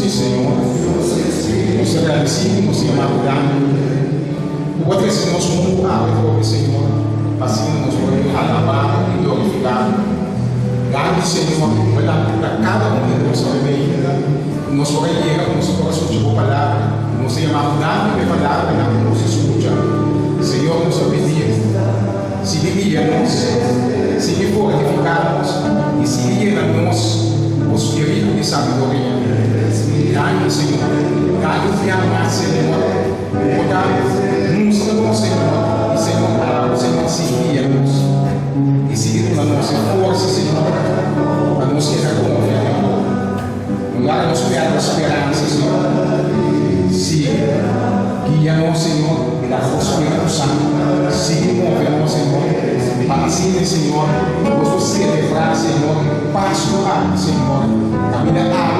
i Señor, nos ta gradisí ku nos yamá bo danki ku bo a trese nos huntu awe atrobe, Señor, pa asina nos por alabá bo i glorifiká bo. Danki, Señor, ku bo a lanta kada un di nos awe mainta, ku nos por a yega, ku nos por a skucha bo palabra. Nos ta yamá bo danki pa e palabranan ku nos a skucha. Señor, nos ta pidi Sigui guia nos, sigui fortifiká nos i sigui yena nos ku bo spiritu di sabiduria. Danki, Señor. Danki un bia mas, Señor, ku bo ta mustra nos, Señor, i Señor, abo, Señor, sigui guia nos i sigui duna nos e forsa, Señor, pa nos keda konfia den bo. No laga nos pèrdè speransa, Señor. Sigui guia nos, Señor, i laga bo Spiritu Santu sigui move nos, Señor, pa asina, Señor, nos por selebrá, Señor, e Pasku aki, Señor, kaminda abo.